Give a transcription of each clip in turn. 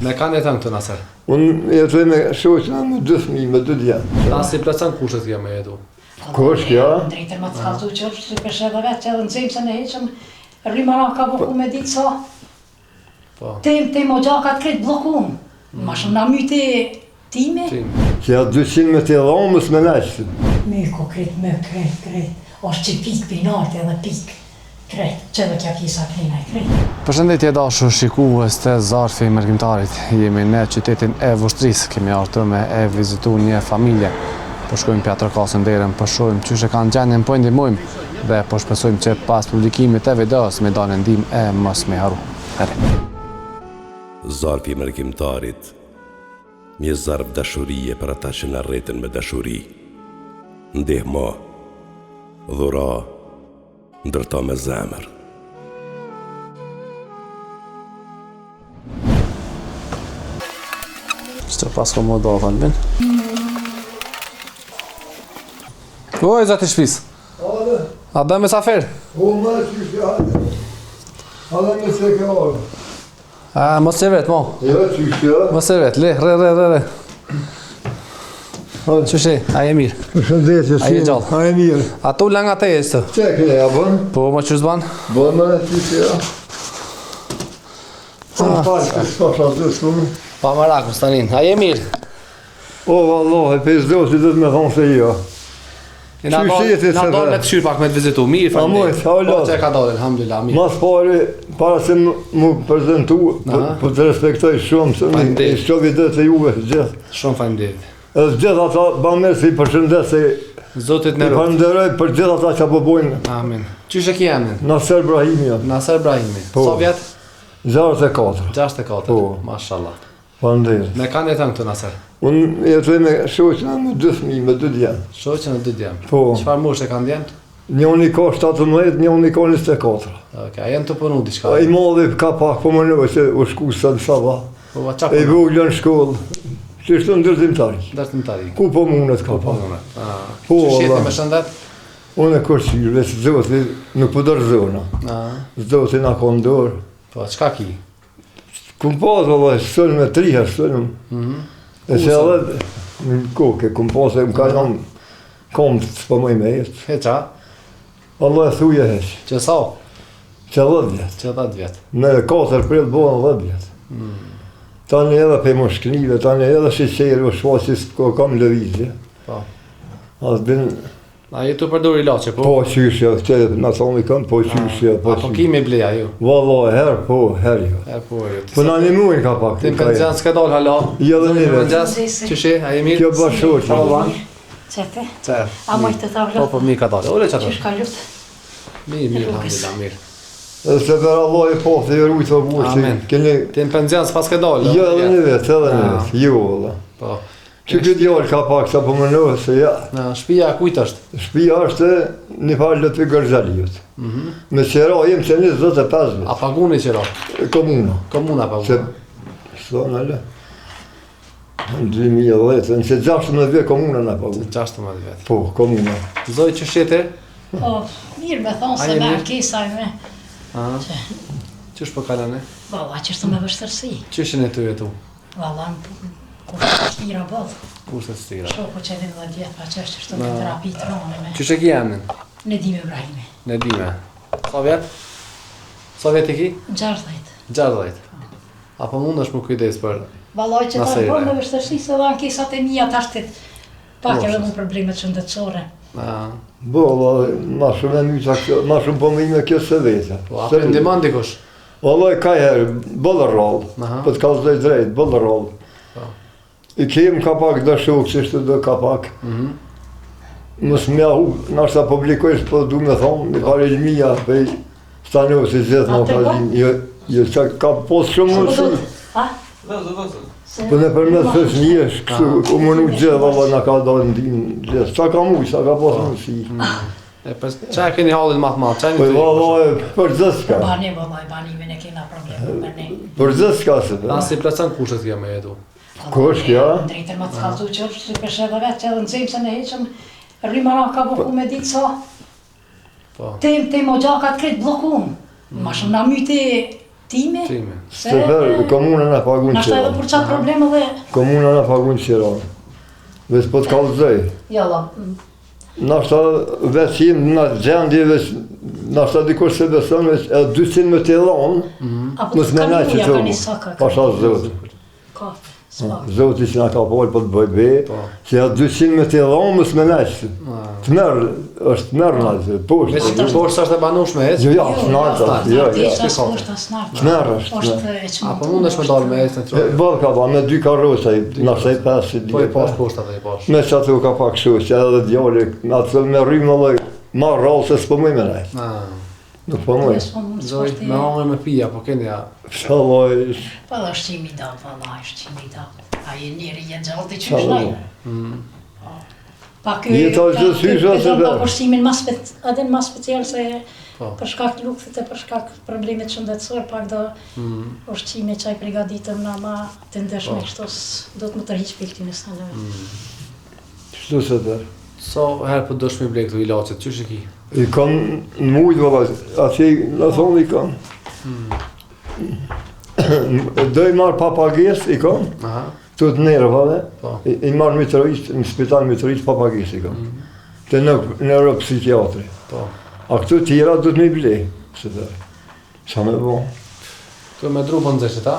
Me kan jeton këtu Naser? Unë jetoj me shoqen me dy fëmijë, me dy djem. A s'i plotëson kushtet kjo me jetu? Kush kjo? Drejtën me të kallzu që është si peshe dhe vetë që edhe në zemë se në heqëm rryma ra ka blloku me ditë sa. Po. Tem, tem oxhakat krejt bllokun. Ma shumë na myti tymi. Që ja 200 me t'i dhonë, mos me nejtë. Myku krejt, më krejt, krejt. Osht që pik pi nalt edhe pik. Krejt, që edhe kja pjesa krena e krejt. Përshëndetje dashur shikues të Zarfi i Mërgimtarit. Jemi në qytetin e Vushtrrisë. Kemi ardhur me e vizitu një familje. Po shkojmë p'ja trokasim derën, po shohim qysh e kanë gjendjen, po i ndihmojmë dhe po shpresojmë që pas publikimit të videos me dalë në ndihmë e mos me harru. Hajde. Zarfi i Mërgimtarit, një zarf dashurie për ata që na rritën me dashuri. Ndihmo, dhuro, ndërto me zemër. Çto pas ko më do Albin? Oj, zati shpis. A do mysafir? O, më që që hajde. Hajde me se ke orë. A, mos e vet, mo. Jo, që që. Mos e vet, le, re, re, re, re. Qysh je, a je mirë? Përshëndetje, A je gjallë? A je mirë. A tu langa te jesh të? Që e ke, a bën? Po, më qysh s'ban? Bën më, që që ja. Po, më falë, që s'ka shazë shumë. Pa merak, Mustanin, a je mirë? O, vallahi, për Zotin do të me thonë se jo. Na Qysh do, jeti na se do dhe? me të kqyr pak me të vizitu. Mirë, A moj, faleminderit. sa o Po, lodh. që ka dalë, alhamdulillah, mirë. Mas pari, para se më mu prezentu, po, Aha. po të respektoj shumë, se Faleminderit. i shoh videot e juve gjithë. Shumë faleminderit. Edhe gjithë ata, ba mirë se i përshëndes se Zoti i t'na rujt. falenderoj për gjithë ata që po bojnë. Amin. Qysh e ki emrin? Naser Brahimi jam, Naser Brahimi. Po. Sa vjet? 64. 64. Po. Mashallah. Faleminderit. Me kan jeton këtu Naser? Unë jetoj me shoqen me dy fëmijë, me dy djem. Shoqen e dy djem. Po. Çfarë moshe kanë djemt? Njëri ka 17, njëri ka 24. Okej, a janë tu punu diçka? I madhi ka pak po më se u shku sot sabah. Po, a qa E i punon? vogli në shkollë. Që është ndërtimtari. Ndërtimtari. Ku po mundet ka Po pak. mundet. Ah. Po, Qysh jeti valla. me shëndet? Unë e kërqyr, veç Zoti nuk po dorëzona. Ah. Zoti na ka n'dorë. Po, çka ki? Kum pas valla, sulm me tri herë sulm. Mhm. E se edhe në kokë, kum pas e më ka lënë komt s'po muj me ecë. Heq a? Valla e thuje heq. Që sa? Që 10 vjet. Që 10 vjet. Në 4 prill bëhen 10 vjet. Mm. Tani edhe pe mushknive, tani edhe sheqeri u shfaq që s'ko kam lëvizje. Po. As bin A je tu përdor ilaçe, po? Po qysh jo, që na thonë i kam, po qysh jo, po A po qysh. ki me ble ajo? Valla, herë po, herë jo. Herë po, jo. Po na ndihmojnë ka pak. Ti në pension s'ke dalë hala. Jo, dhe një vetë. Mëngjes, qysh je, a je mirë? Kjo bashkëshorte. Po, ban. Qete? Ce? A moj të ta Po, vlot? po, mirë ka dalë. Ore, çato. Qysh ka lut? Mirë, mirë, Rrugës. alhamdulillah, mirë. Edhe se për Allah i poftë i rujtë o burë, që Amen. keni... Ti në pension s'pas ke dalë. Jo, edhe një vetë, edhe një Ah. vetë, jo, valla. Po. Që këtë djalë ka pak sa po mënohet se ja, Në shtëpia e kujt është? shtëpia është një farë Lutfi Gërzaliut. Mhm. Me qera jem që 25 A vjet. paguni qera? Komuna. Komuna pagun. Se, s'do në le. Në 2010, në që 16 vjet komuna na pagu. 16 vjet. Po, komuna. Zoj qysh je ti? Po, mirë me thonë A se je me mirë? ankesa e me. A. Qysh po kalon? Valla, që është me vështirësi. Qysh jeni tu jetu? Valla, në kushte të vështira boll. Kushte të vështira. Shoku që 11 vjet pa që është shtu në terapi të rane me. Qysh e ki emrin? Nedime Ibrahimi. Nedime. Sa vjet? Sa vjet i ki? 60. 60. A po mundesh mu kujdes për Valla që ta Naserin, bërë e. me vështirësi se dhe ankesat e mia tash të pak edhe Moshës. mu problemet shëndetësore. A, Bo, valla, ma shumë e myta kjo, ma shumë po më ime kjo se vete. po a po ndihmon dikush? Valla, ka herë, boll rrallë, Aha. po të kallzoj drejt, boll rrallë. Po. I kem ka pak do shokë që shtë do ka pak. Mhm. Mos më ja hup, nashta publikojsh, po du me thonë, një farë ilmia, pej Stanosi gjithë A, më të ka po? din, jo, jo, që ka pos shumë Se po do mundësi. të- A? Se- Po në përmes fëmijësh, kështu, u mënu gjithë, valla, na ka dalë ndihmë gjithë. Sa ka mujë, sa ka pas mundësi. E po çka keni hallin më të madh? Çka Po jeni tu? valla, për gjithë Bani, valla, banimin e kena problem me ne. Për gjithë s'ka se. Na si plotëson kushtet kjo me jetu. Kush kjo? Drejtën me të kallzu që është si peshe edhe vetë që edhe në zemë se në heqëm rryma ra ka blloku me ditë sa. Po. Tem, tem oxhakat krejt bllokun. Ma shumë na myti. Time? Time. Se komuna na pagun qira. Nashta edhe për qatë problem edhe... Komuna na pagun qira. Veç po të kallëzoj. Jo, la. Nashta veç jem në gjendje, veç nashta dikush s'e beson, veç edhe 200 me t'i dhonë, mm. mos me najtë që të Pasha Zotin. Ka, Zoti që na ka falë po të bëj be, po. që ja 200 me t'i dhonë, mos me najtë. Tmerr, është tmerr në atë, poshtë. Veç poshtë është e banueshme hiç? Jo, jo, s'naltë, jo, jo. Tmerr është. A po mundesh me dalë me ecë në troje? Bërë ka ba, me dy karroca, nashta i pesë, Po i poshtë, poshtë atë i poshtë. Me që atë u ka pak kështu, që edhe djali, me atë me rrymë edhe, ma rrallë se s'po muj me najtë. Nuk po muj. Zoj, me hangër me pi, apo keni a? Sa lloj? Po dhe ushqimi i dobët, valla, ushqimi i dobët. A je njeri, je gjallë, ti qysh naj? Mm. Pa ky, Jeta është gjithë sysh, ose dhe? Pak ushqimin ma spe, adin ma special se po. për shkak të lukthit e për shkak të problemit shëndetësor, pak do mm. ushqimi që ai pregaditëm na ma të ndëshme po. kështu, do të më tërhiq për këtij në mm. Kështu se dhe. Sa herë po dosh me ble këto ilaçet, qysh e ki? I kam në mujtë, valla, atje në thonë i kam. Hmm. Do i marr pa pagesë, i kam. Aha. Të të nervave, po. i, i marr Mitrovicë, në spital Mitrovicë pa pagesë i kam. Mm. Te në neuropsikiatri. Po. A këto tjera do të me i ble, se të. Sa me bo? Të me dru po nxeshit, a?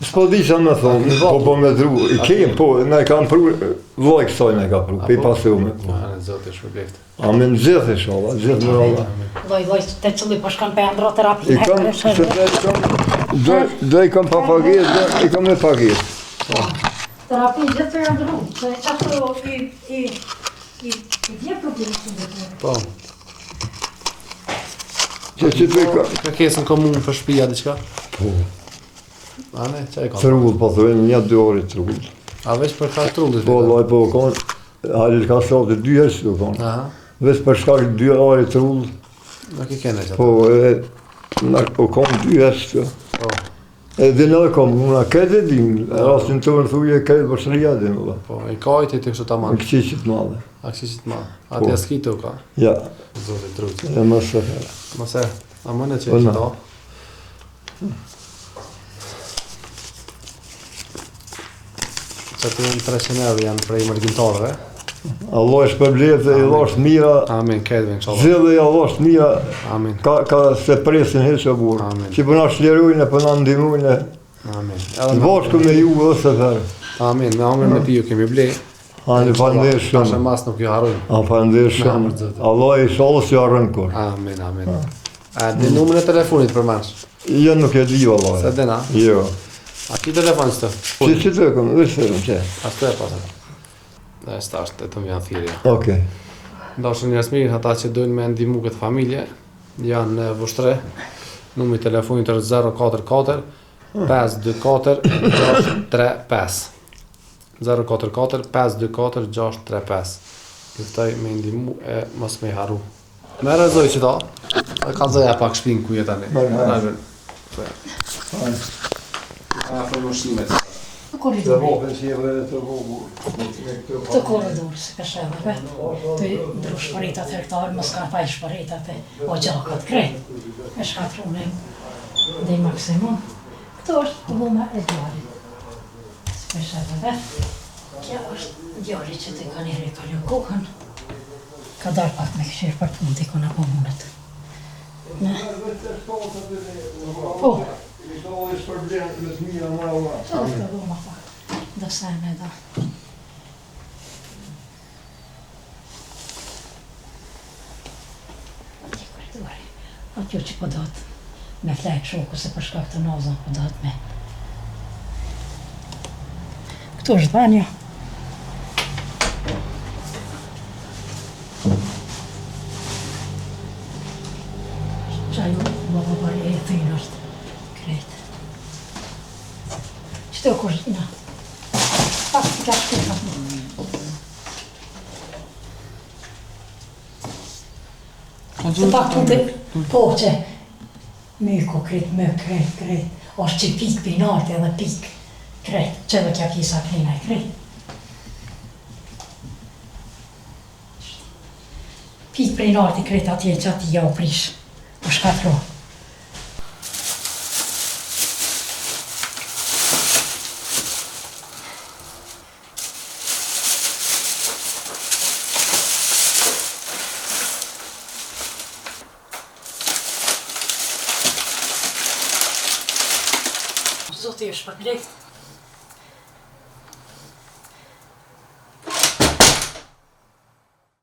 S'po di ça me thonë, po po me dru, i kem, po, na e kanë pru, vllai kësaj na e ka pru, pe po? pasume. Po. A, në Zoti shpërbleftë. Amin gjithë ishalla, gjithë me Allah. Lloj, lloj, te cili po shkon pe ndro terapi. I kam, se të i kam, do, do i kam pa pagesë, do i kam me pagesë. Po. Terapi gjithë të janë dru, se qato i, i, i, i dje problemi që Po. Që që të i kam. Kërkesën komunë për shpia, diçka? Po. A ne, ça i ka? Trull, po thënë, një dy orë trull. A veç për ka trullit? Po, vallai, po, konë, Halil ka sot dy herë që konë. Aha. Veç për shkak dy orë trull. Nuk i kene që Po, e, në, po konë dy herë që. Po. E din edhe komuna, këtë e din, rastin të në thuje, këtë vëshëria din, valla. Po, e ka i të të kështu tamam. Në këqyqit madhe. A këqyqit madhe. A ti po. s'ki të ka? Ja. Zoti t'rujt. E më së herë. Më se, a më në që e qëto? Që të janë 300 euro janë prej mërgimtarëve. Allah e shpërbleftë i dhashtë mira. Amin, këtë inshallah. Gjithë i dhashtë mira. Amin. Ka, ka se presin hiç o burrë. Amin. Që po na çlirojnë, po na ndihmojnë. Amin. Edhe bashkë me ju edhe se therë. Amin, me hangër me pi ju kemi ble. Amin, faleminderit shumë. Tash e mas nuk ju harrojmë. A faleminderit shumë. Allah inshallah s'ju harron kurrë. Amin, amin. A di numrin e telefonit për mash? Jo, nuk e di vallahi. S'e din a? Jo. A ki telefon së të? Që që të kom, dhe së të që? A së të e pasë? Dhe e stasht, e të më janë thirja. Okej. Dashur njerëz mirë, ata që dojnë me ndihmu këtë familje, janë në Vushtre, numri i telefonit është 044 524 635. 044 524 635. Ju ftoj me ndihmu e mos me i harru. Merre zoj që ta, e ka zoja pak shpinë ku je tani. Merre. A për ushqimet. Korridor. Të vogël si e vërë të vogël. Këtë korridor, si ka sheve, ve. Të ndru shporetat e këta, mos kanë faj shporetat e oxhakat, krejt. E shkatrune dhe maksimum. Këto është dhoma e djalit. Si ka sheve, ve. Kjo është djali që të ka njëri kalu kohën. Ka dalë pak me këshirë për punë, dikun apo mundet. Në... Po. Që është dhoma pak? Do sene, do. Atje korridori. Atje që po dohet me flajt shoku se për shkak të nozën po dohet me. Këtu është banja. Qajo, baba bari e thënë është krejt. Qëto kuzhina? Pak si ka shku ka Të pak të të po që myku krejt, më krejt, krejt. Është që pikë për naltë edhe pikë. Krejt, që edhe kja pjesa krejna e krejt. Pikë prej nalti krejt atje që ati ja u prish. U shkatru. Zoti ju shpërbleft.